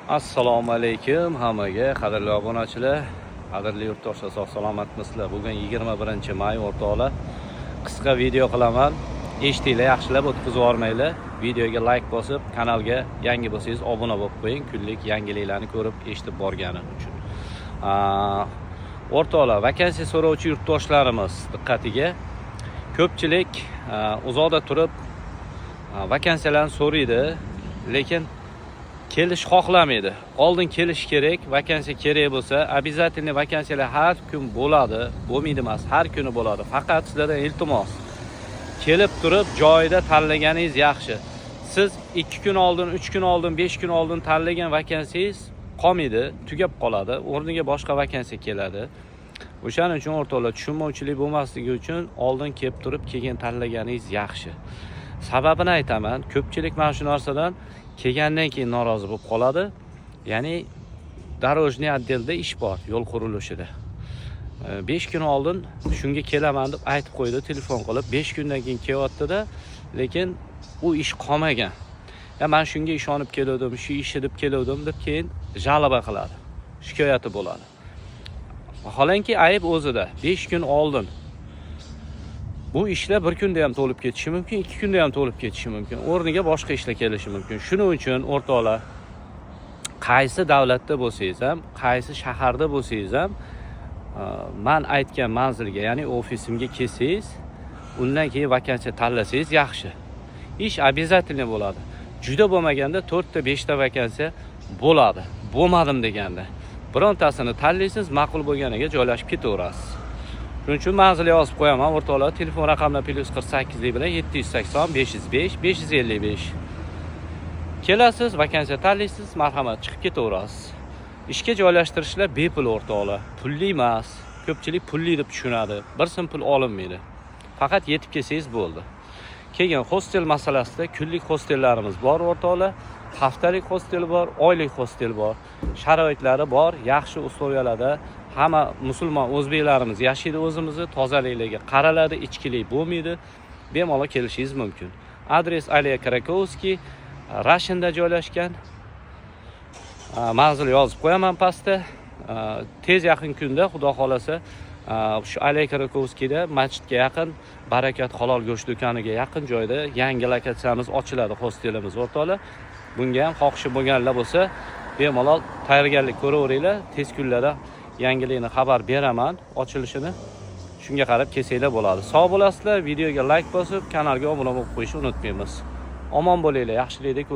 Assalomu alaykum hammaga, qadrli obunachilar, qadrli yurtdoshlar, sog' salomatmisizlar? Bugun 21-may, o'rtoqlar. Qisqa video qilaman. Eshitinglar, yaxshilab o'tkazib yubormanglar. Videoga like bosib, kanalga yangi bo'lsangiz obuna bo'lib qo'ying, kunlik yangiliklarni ko'rib, eshitib borgani uchun. O'rtoqlar, vakansiya so'rovchi yurtdoshlarimiz diqqatiga. Ko'pchilik uzoqda turib vakansiyalarni so'raydi, lekin kelish xohlamaydi. Oldin kelish kerak, vakansiya kerak bo'lsa, обязательно vakansiyalar har kun bo'ladi, bo'lmaydi emas, har kuni bo'ladi. Faqat sizlardan iltimos, kelib turib joyida tanlaganingiz yaxshi. Siz 2 kun oldin, 3 kun oldin, 5 kun oldin tanlagan vakansiyangiz qolmaydi, tugab qoladi, o'rniga boshqa vakansiya keladi. O'shaning uchun, o'rtoqlar, tushunmovchilik bo'lmasligi uchun oldin kelib turib, keyin tanlaganingiz yaxshi. Sababini aytaman, ko'pchilik mana shu narsadan kelgandan keyin norozi bo'lib qoladi. Ya'ni дорожный отдел da ish bor, yo'l qurilishida. 5 kun oldin shunga kelaman deb aytib qo'ydi, telefon qilib, 5 kundan keyin kelyapti-da, lekin u ish qolmagan. Ya man shunga ishonib keluvdim, shu ishni deb keluvdim deb keyin жалоба qiladi, shikoyati bo'ladi. Vaholanki ayb o'zida. 5 kun oldin bu ishlar bir kunda ham to'lib ketishi mumkin, 2 kunda ham to'lib ketishi mumkin. O'rniga boshqa ishlar kelishi mumkin. Shuning uchun, o'rtoqlar, qaysi davlatda bo'lsangiz ham, qaysi shaharda bo'lsangiz ham, man aytgan manzilga, ya'ni ofisimga kelsangiz, undan keyin vakansiya tanlasangiz yaxshi. Ish обязательно bo'ladi. Juda bo'lmaganda 4 ta, 5 ta vakansiya bo'ladi. Bo'lmadim deganda birontasini tanlaysiz, ma'qul bo'lganiga joylashib ketaverasiz. Shuning uchun manzil yozib qo'yaman, o'rtoqlar. Telefon raqamlar +48 bilan 780 505 555. Kelasiz, vakansiya tanlaysiz, marhamat, chiqib ketaverasiz. Ishga joylashtirishlar bepul, o'rtoqlar, pulli emas. Ko'pchilik pulli deb tushunadi. Bir so'm pul olinmaydi, faqat yetib kelsangiz bo'ldi. Keyin hostel masalasida kunlik hostellarimiz bor, o'rtoqlar, haftalik hostel bor, oylik hostel bor, sharoitlari bor, yaxshi условия larda hamma musulmon o'zbeklarimiz yashaydi. O'zimizni tozalikligi qaraladi, ichkilik bo'lmaydi, bemalol kelishingiz mumkin. Adres Аллея Краковский, Rashinda joylashgan. Manzil yozib qo'yaman pastda. Tez yaqin kunda, xudo xohlasa, shu Аллея Краковский da masjidga yaqin, Barakat halol go'sht do'koniga yaqin joyda yangi lokatsiyamiz ochiladi, hostelimiz, o'rtoqlar. Bunga ham xohishi bo'lganlar bo'lsa, bemalol tayyorgarlik ko'raveringlar. Tez kunlarda yangilikni xabar beraman, ochilishini. Shunga qarab kelsanglar bo'ladi. Sog' bo'lasizlar. Videoga layk bosib, kanalga obuna bo'lib qo'yishni unutmaymiz. Omon bo'linglar, yaxshilikda ko'rish.